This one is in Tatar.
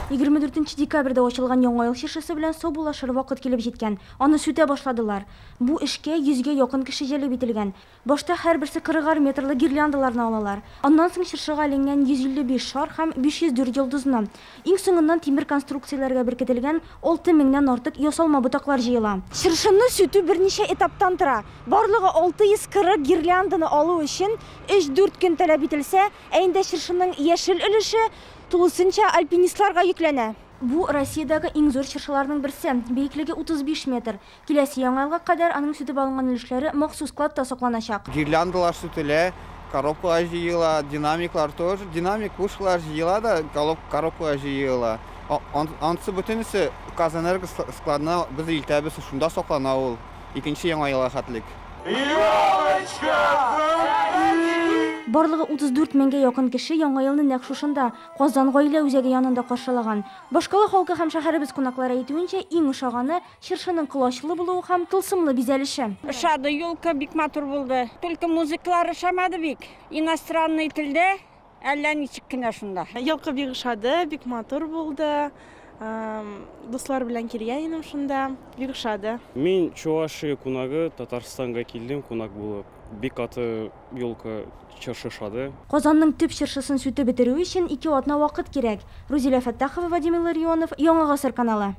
24 декабрьдә ачылган Яңа ел чыршысы белән саубуллашыр вакыт килеп җиткән. Аны сүтә башладылар. Бу эшкә йөзгә якын кеше җәлеп ителгән. Башта һәрберсе кырыгар метрлы гирляндаларны алалар. Аннан соң чыршыга эленгән 155 шар һәм 504 йолдызны. Иң соңыннан тимер конструкцияләргә беркетелгән 6 меңнән артык ясалма ботаклар җыела. Чыршыны сүтү берничә этаптан тора. Барлыгы 640 гирлянданы алу өчен өч-дүрт көн таләп ителсә, ә инде чыршының яшел өлеше тулысынча альпинистларга йөкләнә. Бу, Россиядәге иң зур чыршыларның берсе. Биеклеге 35 метр. Киләсе Яңа елга кадәр аның сүтеп алынган өлешләре махсус складта сакланачак. Гирляндалар сүтелә, коробкалар җыела, динамиклар тоже, динамик пушкалар җыела да, коробкалар җыела. Анысы бөтенесе Казанэнерго складына без илтәбез, шунда саклана ул. Икенче Яңа елга хәтлек. Елочка! Барлыгы 34 меңгә якын кеше Яңа елны нәкъ шушында, Казан гаилә үзәге янында каршылаган. Башкала халкы һәм шәһәребез кунаклары әйтүенчә, иң ошаганы, чыршының колачлы булуы һәм тылсымлы бизәлеше. Ошады, елка бик матур булды. Только музыкалар ошамады бик. Иностранный телдә, әллә ничек кенә шунда. Елка бик ошады, бик матур булды. Дуслар белән килгән идем шунда, бик ошады. Мин Чувашия кунагы, Татарстанга килдем кунак булып. Бик каты елка чыршы ошады. Казанның төп чыршысын сүтеп бетерү өчен ике атна вакыт кирәк. Рузилә Фәттахова, Вадим Илларионов, Яңа Гасыр каналы.